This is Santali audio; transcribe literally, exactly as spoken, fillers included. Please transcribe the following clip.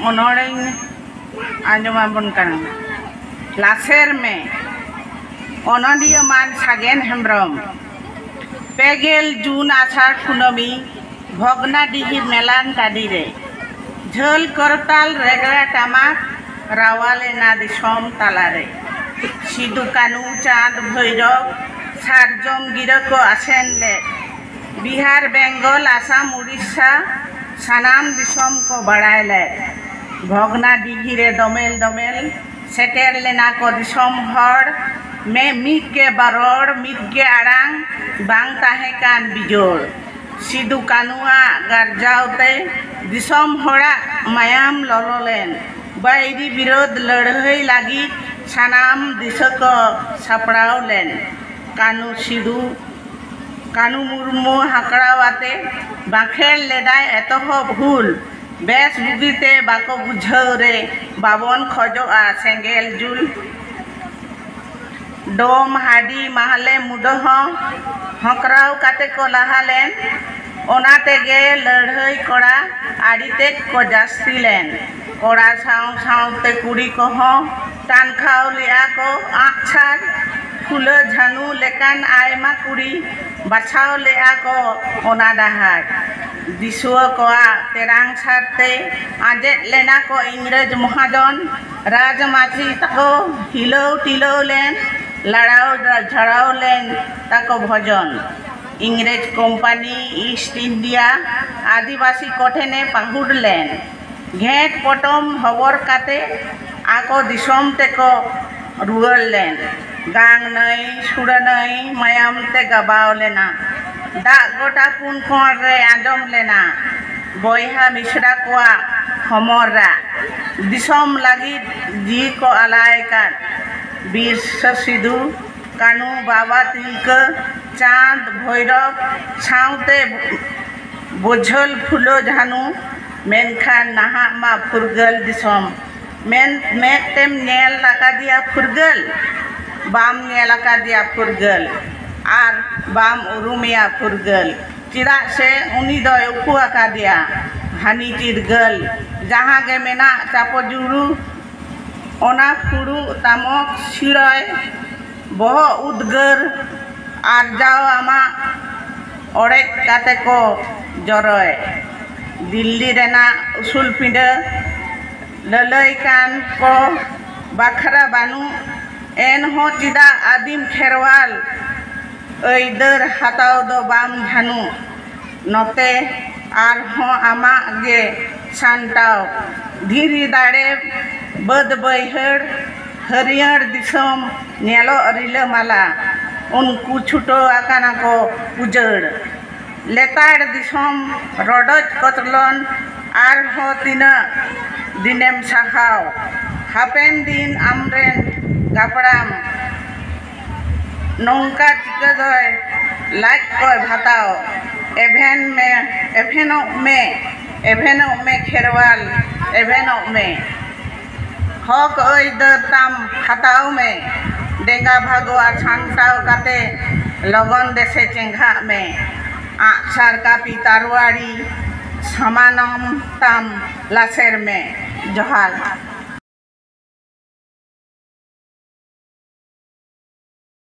ᱚᱱᱚᱬᱮᱧ ᱟᱸᱡᱚᱢᱟᱵᱚᱱ ᱠᱟᱱᱟ᱾ ᱞᱟᱥᱮᱨ ᱢᱮ᱾ ᱚᱱᱚᱞᱤᱭᱟᱹ ᱢᱟᱱ ᱥᱟᱜᱮᱱ ᱦᱮᱢᱵᱨᱚᱢ᱾ ᱯᱮ ᱜᱮᱞ ᱡᱩᱱ ᱟᱥᱟᱲ ᱠᱩᱱᱟᱹᱢᱤ, ᱵᱷᱚᱜᱽᱱᱟᱰᱤᱦᱤ ᱢᱮᱞᱟᱱ ᱴᱟᱺᱰᱤ ᱨᱮ ᱡᱷᱟᱹᱞ ᱠᱚᱨᱛᱟᱞ ᱨᱮᱜᱽᱲᱟ ᱴᱟᱢᱟᱠ ᱨᱟᱣᱟᱞ ᱮᱱᱟ ᱫᱤᱥᱚᱢ ᱛᱟᱞᱟᱨᱮ᱾ ᱥᱤᱫᱩ ᱠᱟᱹᱱᱩ ᱪᱟᱸᱫᱽ ᱵᱷᱳᱭᱨᱚᱵ ᱥᱟᱨᱡᱚᱢ ᱜᱤᱨᱟᱹ ᱠᱚ ᱟᱥᱮᱱ ᱞᱮᱫ᱾ ᱵᱤᱦᱟᱨ, ᱵᱮᱝᱜᱚᱞ, ᱟᱥᱟᱢ, ᱩᱲᱤᱥᱥᱟ, ᱥᱟᱱᱟᱢ ᱫᱤᱥᱚᱢ ᱠᱚ ᱵᱟᱲᱟᱭ ᱞᱮᱫ᱾ ᱵᱷᱚᱜᱽᱱᱟᱰᱤᱦᱤ ᱨᱮ ᱫᱚᱢᱮᱞ ᱫᱚᱢᱮᱞ ᱥᱮᱴᱮᱨ ᱞᱮᱱᱟ ᱠᱚ ᱫᱤᱥᱚᱢ ᱦᱚᱲ᱾ ᱢᱮ ᱢᱤᱫ ᱜᱮ ᱵᱟᱨᱚᱲ, ᱢᱤᱫ ᱜᱮ ᱟᱲᱟᱝ, ᱵᱟᱝ ᱛᱟᱦᱮᱸ ᱠᱟᱱ ᱵᱤᱡᱳᱲ᱾ ᱥᱤᱫᱩ ᱠᱟᱹᱱᱩᱣᱟᱜ ᱜᱟᱨᱡᱟᱣ ᱛᱮ ᱫᱤᱥᱚᱢ ᱦᱚᱲᱟᱜ ᱢᱟᱭᱟᱢ ᱞᱚᱞᱚ ᱞᱮᱱ᱾ ᱵᱟᱹᱭᱨᱤ ᱵᱤᱨᱳᱫᱷ ᱞᱟᱹᱲᱦᱟᱹᱭ ᱞᱟᱹᱜᱤᱫ ᱥᱟᱱᱟᱢ ᱫᱤᱥᱟᱹ ᱠᱚ ᱥᱟᱯᱲᱟᱣ ᱞᱮᱱ᱾ ᱠᱟᱹᱱᱩ ᱥᱤᱫᱩ ᱠᱟᱹᱱᱩ ᱢᱩᱨᱢᱩ ᱦᱟᱸᱠᱲᱟᱣ ᱟᱛᱮ ᱵᱟᱸᱠᱷᱮᱲ ᱞᱮᱫᱟᱭ ᱮᱛᱚᱦᱚᱵ ᱦᱩᱞ᱾ ᱵᱮᱥ ᱵᱩᱜᱤᱛᱮ ᱵᱟᱠᱚ ᱵᱩᱡᱷᱟᱹᱣ ᱨᱮ ᱵᱟᱵᱚᱱ ᱠᱷᱚᱡᱚᱜᱼᱟ ᱥᱮᱸᱜᱮᱞ ᱡᱩᱞ᱾ ᱰᱚᱢ, ᱦᱟᱹᱰᱤ, ᱢᱟᱦᱞᱮ, ᱢᱩᱰᱟᱹ ᱦᱚᱸ ᱦᱚᱸᱠᱨᱟᱣ ᱠᱟᱛᱮ ᱠᱚ ᱞᱟᱦᱟ ᱞᱮᱱ᱾ ᱚᱱᱟ ᱛᱮᱜᱮ ᱞᱟᱹᱲᱦᱟᱹᱭ ᱠᱚᱲᱟ ᱟᱹᱰᱤ ᱛᱮᱫ ᱠᱚ ᱡᱟᱹᱥᱛᱤ ᱞᱮᱱ᱾ ᱠᱚᱲᱟ ᱥᱟᱶ ᱥᱟᱶᱛᱮ ᱠᱩᱲᱤ ᱠᱚᱦᱚᱸ ᱴᱟᱱᱠᱷᱟᱣ ᱞᱮᱜᱼᱟ ᱠᱚ ᱟᱸᱜᱼᱥᱟᱨ᱾ ᱯᱷᱩᱞᱟᱹ ᱡᱷᱟᱱᱩ ᱞᱮᱠᱟᱱ ᱟᱭᱢᱟ ᱠᱩᱲᱤ ᱵᱟᱪᱷᱟᱣ ᱞᱮᱜᱼᱟ ᱠᱚ ᱚᱱᱟ ᱰᱟᱦᱟᱨ᱾ ᱫᱤᱥᱩᱣᱟᱹ ᱠᱚᱣᱟᱜ ᱛᱮᱨᱟᱝ ᱥᱟᱨᱛᱮ ᱟᱸᱡᱮᱫ ᱞᱮᱱᱟ ᱠᱚ ᱤᱝᱨᱮᱡᱽ ᱢᱚᱦᱟᱡᱚᱱ᱾ ᱨᱟᱡᱽᱢᱟᱹᱪᱤ ᱛᱟᱠᱚ ᱦᱤᱞᱟᱹᱣ ᱴᱤᱞᱟᱹᱣ ᱞᱮᱱ, ᱞᱟᱲᱟᱣ ᱡᱷᱟᱲᱟᱣ ᱞᱮᱱ ᱛᱟᱠᱚ ᱵᱷᱚᱡᱚᱱ᱾ ᱤᱝᱨᱮᱡᱽ ᱠᱳᱢᱯᱟᱱᱤ ᱤᱥᱴ ᱤᱱᱰᱤᱭᱟ ᱟᱹᱫᱤᱵᱟᱹᱥᱤ ᱠᱚᱴᱷᱮᱱᱮ ᱯᱟᱹᱦᱩᱲ ᱞᱮᱱ᱾ ᱜᱷᱮᱸᱴ ᱯᱚᱴᱚᱢ ᱦᱚᱵᱚᱨ ᱠᱟᱛᱮ ᱟᱠᱚ ᱫᱤᱥᱚᱢ ᱛᱮᱠᱚ ᱨᱩᱣᱟᱹᱲ ᱞᱮᱱ᱾ ᱜᱟᱝ ᱱᱟᱹᱭ, ᱥᱩᱲᱟᱹ ᱱᱟᱹᱭ ᱢᱟᱭᱟᱢ ᱛᱮ ᱜᱟᱵᱟᱣ ᱞᱮᱱᱟ᱾ ᱫᱟᱜ ᱜᱚᱴᱟ ᱯᱩᱱ ᱠᱚᱬ ᱨᱮ ᱟᱸᱡᱚᱢ ᱞᱮᱱᱟ᱾ ᱵᱚᱭᱦᱟ ᱢᱤᱥᱨᱟ ᱠᱚᱣᱟᱜ ᱦᱚᱢᱚᱨ ᱨᱟᱜ᱾ ᱫᱤᱥᱚᱢ ᱞᱟᱹᱜᱤᱫ ᱡᱤᱣᱤ ᱠᱚ ᱟᱞᱟᱭ ᱠᱟᱫ᱾ ᱵᱤᱨᱥᱟᱹ ᱥᱤᱫᱩ ᱠᱟᱹᱱᱩ, ᱵᱟᱵᱟ ᱛᱤᱞᱠᱟᱹ, ᱪᱟᱸᱫᱽ ᱵᱷᱳᱭᱨᱚᱵ ᱥᱟᱶᱛᱮ ᱵᱚᱡᱷᱟᱹᱞ ᱯᱷᱩᱞᱳ ᱡᱷᱟᱱᱩ᱾ ᱢᱮᱱᱠᱷᱟᱱ ᱱᱟᱦᱟᱜ ᱢᱟ ᱯᱷᱩᱨᱜᱟᱹᱞ ᱫᱤᱥᱚᱢ᱾ ᱢᱮᱱ ᱢᱮᱫ ᱛᱮᱢ ᱧᱮᱞ ᱟᱠᱟᱫᱮᱭᱟ ᱯᱷᱩᱨᱜᱟᱹᱞ? ᱵᱟᱢ ᱧᱮᱞ ᱟᱠᱟᱫᱮᱭᱟ ᱯᱷᱩᱨᱜᱟᱹᱞ, ᱟᱨ ᱵᱟᱢ ᱩᱨᱩᱢᱮᱭᱟ ᱯᱷᱩᱨᱜᱟᱹᱞ᱾ ᱪᱮᱫᱟᱜ ᱥᱮ ᱩᱱᱤ ᱫᱚᱭ ᱩᱠᱩ ᱟᱠᱟᱫᱮᱭᱟ ᱦᱟᱹᱱᱤ ᱪᱤᱨᱜᱟᱹᱞ᱾ ᱡᱟᱦᱟᱸ ᱜᱮ ᱢᱮᱱᱟᱜ ᱪᱟᱯᱚ ᱡᱩᱲᱩ, ᱚᱱᱟ ᱯᱷᱩᱲᱩᱜ ᱛᱟᱢᱚᱠ ᱥᱤᱲᱚᱭ, ᱵᱚᱦᱚᱜ ᱩᱫᱽᱜᱟᱹᱨ ᱟᱨᱡᱟᱣ ᱟᱢᱟᱜ ᱚᱲᱮᱡ ᱠᱟᱛᱮ ᱠᱚ ᱡᱚᱨᱚᱭ᱾ ᱫᱤᱞᱞᱤ ᱨᱮᱱᱟᱜ ᱩᱥᱩᱞ ᱯᱤᱸᱰᱟᱹ ᱞᱟᱹᱞᱟᱹᱭ ᱠᱟᱱ ᱠᱚ ᱵᱟᱠᱷᱨᱟ ᱵᱟᱹᱱᱩᱜ, ᱮᱱᱦᱚᱸ ᱪᱮᱫᱟᱜ ᱟᱹᱫᱤᱢ ᱠᱷᱮᱨᱣᱟᱞ ᱟᱹᱭᱫᱟᱹᱨ ᱦᱟᱛᱟᱣ ᱫᱚ ᱵᱟᱢ ᱡᱷᱟᱹᱱᱩ? ᱱᱚᱛᱮ ᱟᱨᱦᱚᱸ ᱟᱢᱟᱜ ᱜᱮ ᱥᱟᱱᱴᱟᱣ, ᱫᱷᱤᱨᱤ ᱫᱟᱲᱮ, ᱵᱟᱹᱫᱽ ᱵᱟᱹᱭᱦᱟᱹᱲ, ᱦᱟᱹᱨᱭᱟᱹᱲ ᱫᱤᱥᱚᱢ ᱧᱮᱞᱚᱜ ᱨᱤᱞᱟᱹᱢᱟᱞᱟ, ᱩᱱᱠᱩ ᱪᱷᱩᱴᱟᱹᱣ ᱟᱠᱟᱱᱟ ᱠᱚ ᱩᱡᱟᱹᱲ᱾ ᱞᱮᱛᱟᱲ ᱫᱤᱥᱚᱢ ᱨᱚᱰᱚᱡ ᱠᱚᱪᱞᱚᱱ ᱟᱨᱦᱚᱸ ᱛᱤᱱᱟᱹᱜ ᱫᱤᱱᱮᱢ ᱥᱟᱦᱟᱣ? ᱦᱟᱯᱮᱱ ᱫᱤᱱ ᱟᱢᱨᱮᱱ ᱜᱟᱯᱲᱟᱢ ᱱᱚᱝᱠᱟ ᱪᱤᱠᱟᱹ ᱫᱚᱭ ᱞᱟᱡ ᱠᱚᱭ ᱵᱷᱟᱛᱟᱣ? ᱮᱵᱷᱮᱱ ᱢᱮ, ᱮᱵᱷᱮᱱᱚᱜ ᱢᱮ, ᱮᱵᱷᱮᱱᱚᱜ ᱢᱮ ᱠᱷᱮᱨᱣᱟᱞ, ᱮᱵᱷᱮᱱᱚᱜ ᱢᱮ᱾ ᱦᱚᱠ ᱟᱹᱭᱫᱟᱹᱨ ᱛᱟᱢ ᱦᱟᱛᱟᱣ ᱢᱮ, ᱰᱮᱸᱜᱟ ᱵᱷᱟᱜᱚᱣᱟ ᱥᱟᱢᱴᱟᱣ ᱠᱟᱛᱮ ᱞᱚᱜᱚᱱ ᱫᱮᱥᱮ ᱪᱮᱸᱜᱷᱟᱜ ᱢᱮ᱾ ᱟᱜᱼᱥᱟᱨ ᱠᱟᱹᱯᱤ ᱛᱟᱨᱣᱟᱲᱤ ᱥᱟᱢᱟᱱᱚᱢ ᱛᱟᱢ ᱞᱟᱥᱮᱨ ᱢᱮ᱾ ᱡᱚᱦᱟᱨ᱾